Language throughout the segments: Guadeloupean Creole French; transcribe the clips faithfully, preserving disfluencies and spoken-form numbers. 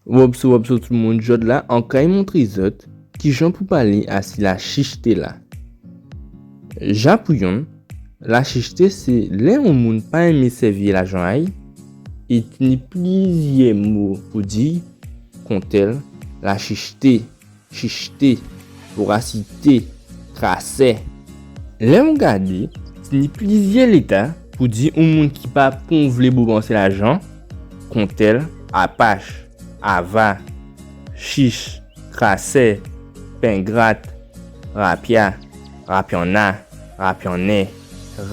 Wopso, wopso tout moun, jòdla an kay montré zòt kijan pou palé asi lachichté-la. Ja pou yonn, lachichté sé lè on moun pa enmé sèvi lajan a-y, é tini plizyè mo pou di, kontèl lachichté, chichté, vorasité, krasè. Lè ou gadé, tini plizyè léta pou di on moun ki pa pon vlé bonbansé lajan, kontèl apach, ava, chich, krasè, pengrat, rapya, rapyanna, rapyannè,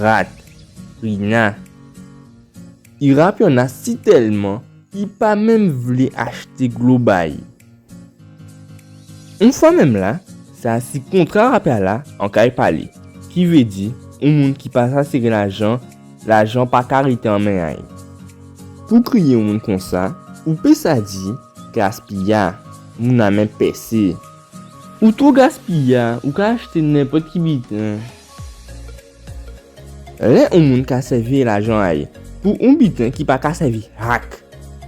rat, rina. I rapyanna sitèlman i pa menm vlé achté glo ba-y. On fwa menm la, sa si kontra rapya-la an kay palé, ki vé di on moun ki pa sa séré lajan, lajan pa ka rété an men a-y. Pou kriyé on moun konsa, ou pé sa di gaspiya, moun a men pèsé. Ou two gaspiya, ou ka achté nenpòt ki biten. Lè on moun ka sèvi lajan a-y pou on biten ki pa ka sèvi hak,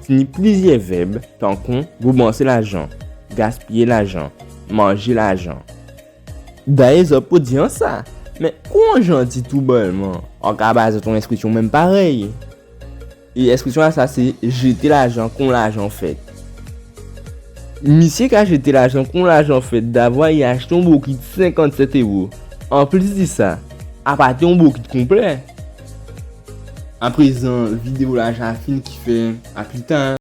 tini plizyè vèb, tankon bonbansé lajan, gaspiyé lajan, manjé lajan. Dayè zòt pé di an sa, mé kon jan di toubòlman, an ka ba zòt on èspresyon menm parèy. É èspresyon-lasa sé jété lajan kon lajan fèt. Misyé ka jété lajan kon lajan fèt davwa i achté on bokit senkantsèt éwo. Anplis di sa, a pa té on bokit konplè. Aprézan, vidéyo-la ja fin, kifè a pli ta.